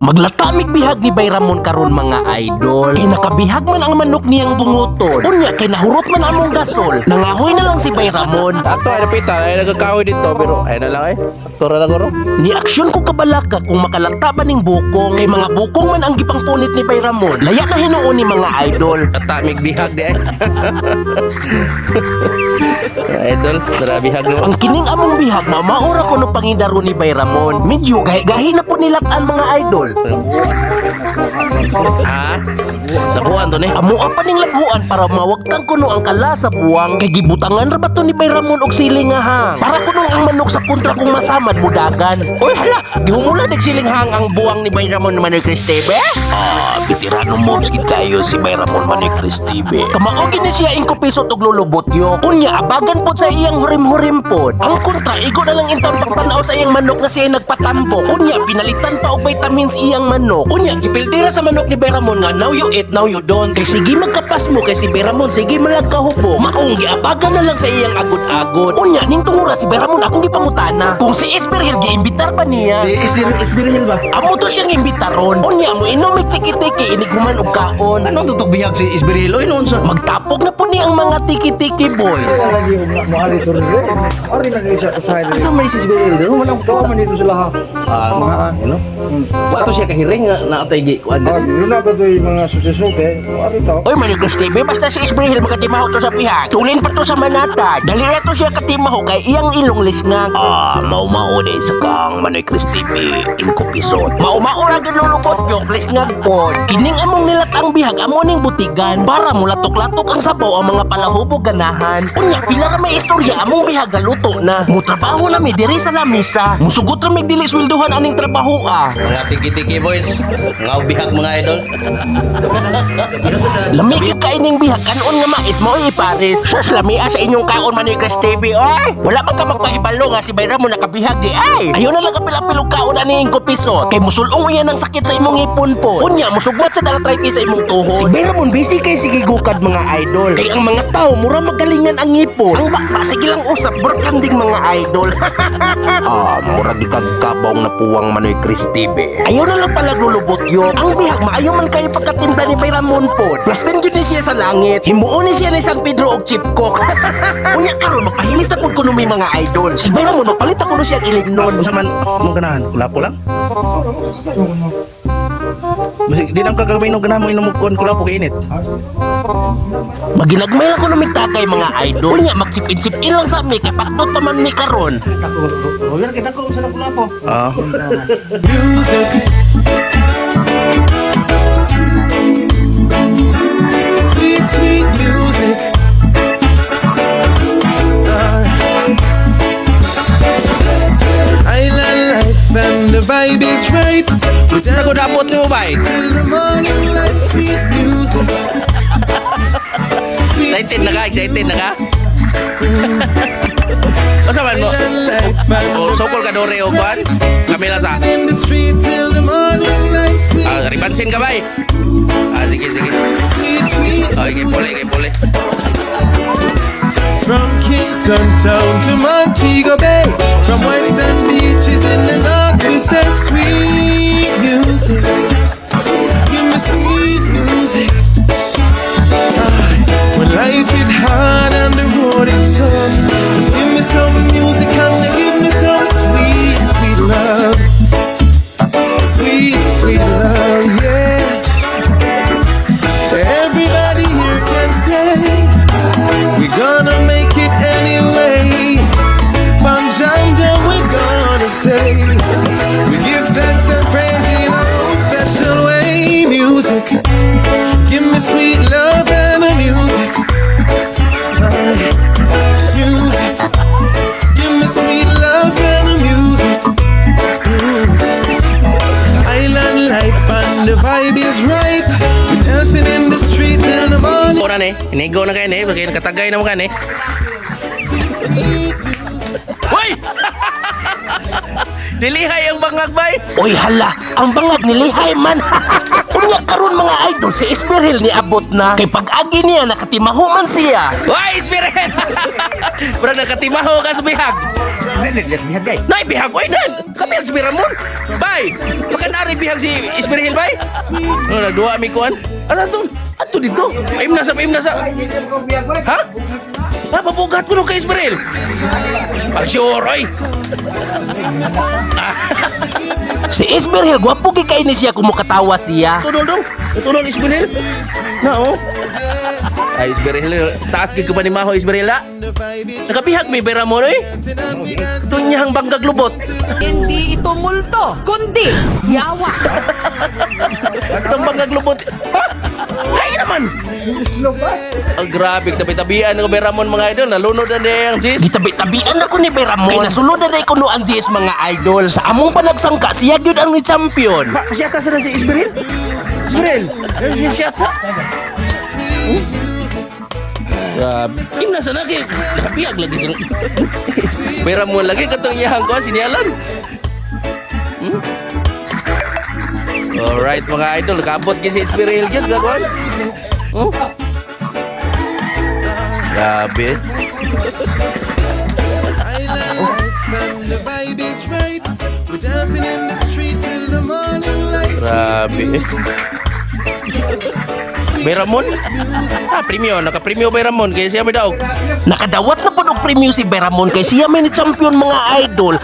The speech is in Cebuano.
Maglatamig bihag ni Bay Ramon karon, mga idol. Kay nakabihag man ang manok niyang bunguton. Unya kay nahurot man among gasol. Nangahoy na lang si Bay Ramon. Ato ay napita ay nagkakahoy dito pero ay na lang eh. Sakto ra na guro. Ni aksyon ko kabalaka kung makalata ba ning bukong. Kay mga bukong man ang gipangpunit ni Bay Ramon. Laya na hinuon ni mga idol. Tatamig bihag di ay. Idol, tara bihag no. Ang kining among bihag, mamaura ko no pangidaro ni Bay Ramon. Medyo gahi-gahi na po nilatan, mga idol. Ha? Labuan to ni. Amo ang paning labhuan para mawagtang kuno ang kala sa buwang, kay gibutangan ra ba to ni Bay Ramon og siling nga hang. Para kuno ang manok sa kontra kung masamad mudagan. Oy hala, gihumula dig siling hang ang buwang ni Bay Ramon Manoy Cristebe. Ah, veterano moves gid kayo si Bay Ramon Manoy Cristebe. Kamao gini siya ingko pisot og lulubot yo. Unya abagan pod sa iyang hurim-hurim pod. Ang kontra igo na lang intawon pagtan-aw sa iyang manok nga siya nagpatambo. Unya pinalitan pa og vitamins iyang manok. Unya gipildira sa manok ni Bay Ramon nga now you eat, now you don't. Kay sige magkapas mo kay si Bay Ramon sige malag kahubo. Maong giabagan na lang sa iyang agod-agod. Unya ning tungura si Bay Ramon akong gipangutana. Kung si Isberhil giimbitar pa niya. Si Isbirhil ba? Amo to siyang imbitaron. Unya mo inom mig tiki-tiki inig human og kaon. Anong tutok bihag si Isbirhil? Oy noon sa Magtapok na po ni ang mga tiki-tiki boys. Lagi mahal ito rin. Ari na rin siya usahay rin. Asa man si Isbirhil? Dito man ang Ito man dito sila ha. Ah, Mga ano? Wa to siya kahiring nga naatay gi kuan. Ah, yun na ba ito yung mga suti-suti? Ari to. Oy, Manigos TV, basta si Isbrihil makatimaho to sa pihag. Tulin pa to sa manatad. Dali na to siya katimaho kay iyang ilong lisngag. Ah, maumao day sa kang Manoy Chris TV, inko pisot. Maumao ra gid lulubot yung lisngag pod. Kining among nilatang bihag amo ning butigan para mulatok-latok ang sabaw ang mga palahubog ganahan. Unya pila ra may istorya among bihag galuto na. Mutrabaho na mi diri sa lamisa. Musugot ra mig dili swelduhan aning trabaho ah. Mga tiki-tiki boys, nga bihag mga idol. Lami gyud kaining bihag kanon nga mais mo ipares. Sus, lamia sa inyong kaon, Manoy Chris TV oy. Wala man ka magpahibalo nga si Bayra mo nakabihag di ay. Ayo na lang apil-apil og kaon ani ing kupisot. Kay musulong uyan ang sakit sa imong ngipon po. Unya musugmat sa arthritis sa imong tuhod. Si Bayra mo busy kay sige gukad, mga idol. Kay ang mga tao mura magalingan ang ngipon. Ang bakba sige lang usap burkanding, mga idol. Ah, mura di kag kabaw na puwang, Manoy Chris TV. Ayaw na lang pala lulubot yun. Ang bihag maayo man kayo pagkatimpla ni Bay Ramon po. Plus 10 gyud ni siya sa langit. Himuon ni siya ni San Pedro og Chipcock. Unya karon magpahilis na pud kuno mi, mga idol. Si Bay Ramon magpalit ako no siya ilignon. Unsa man mong ganahan? Kulapo lang? Masig di na ka kagaminom ganahan mo inom og kuan kulapo kay init. Maginagmay lang kuno mig tagay, mga idol. Unya magsipin-sipin lang sa mi kay pakdot pa man mi karon. Ah. Music. Sweet, sweet music. Island life and the vibe is right. We're Sa dapot nimo bay. till the morning light. Sweet music. Sweet, Excited na ka, excited na ka. Unsa man mo? Island life and O the sokol ka vibe dore is o kuan? right. Kamila sa In the street till the morning light. Sweet, Ah, ribansin ka bay. Ah, sige sige. sweet, sweet. Oh, kay puli, kay puli. From Kingston Town to Montego Bay, from white sand beaches in the north, we say sweet music. Give me sweet music. Ah, when life it hard and the road it tough, just give me some music and give me some sweet, sweet love. Sweet, sweet love, yeah. Everybody here can say we gonna make it anyway. Banjanda, we gonna stay. We give thanks and praise in our own special way. Music, give me sweet love and a music. Ah, music, give me sweet love and a music. Island life and the vibe is right. We dancing in the street till the morning. Ora ni, inigo na kayo ni, bagay nakatagay na mo ka ni. Hoy! Nilihay ang bangag bay. Oy hala, ang bangag nilihay man. Unya karon, mga idol, si Isberhil ni abot na. Kay pag-agi niya nakatimaho man siya. Hoy, Spirit! Bro, nakatimaho ka sa bihag. Nay, bihag oy nan. Kabihag si Ramon. Bay, baka nari bihag si Ismerhil bay. Ano nagduwa mi kuan? Ano to? Ato dito. Aim na sa, aim na sa. Ha? Ha, pabugat ko kay Ismerhil. Pag sure oy. Si Ismerhil gwapo kay kay ni siya kung mukatawa siya. Tunol dong. Tunol Ismerhil. Na oh. Ay Ismerhil, taas gid ko ba ni Maho Ismerhil ha? Nakabihag mi Bay Ramon oy. Tunyang banggag lubot. Hindi ito multo, kundi yawa. Itong banggag lubot. Ha? Ay naman! Ang grabe, tabi-tabian ng Bay Ramon mga idol. Nalunod na niya ang sis. Gitabi-tabian ako ni Bay Ramon. Kay nasulod na na kuno ang sis mga idol. Sa among panagsangka, siya gyud ang ni champion. Pa, siya ta sa si Isberil? Isberil! Siya ta? Grabe. Imna sa lagi. Nakabiyag lagi. Bay Ramon lagi katong iyahang kuan sinialan. Alright mga idol, kabot gyud si Isberil gyud sa kuan. Grabe. Island life and the vibe is right. We're dancing in the street till the morning light. Grabe. Bay Ramon? Ah, premium. Naka-premium Bay Ramon. Kaya siya may daog. Nakadawat na po og premium si Bay Ramon kay siya may ni champion mga idol.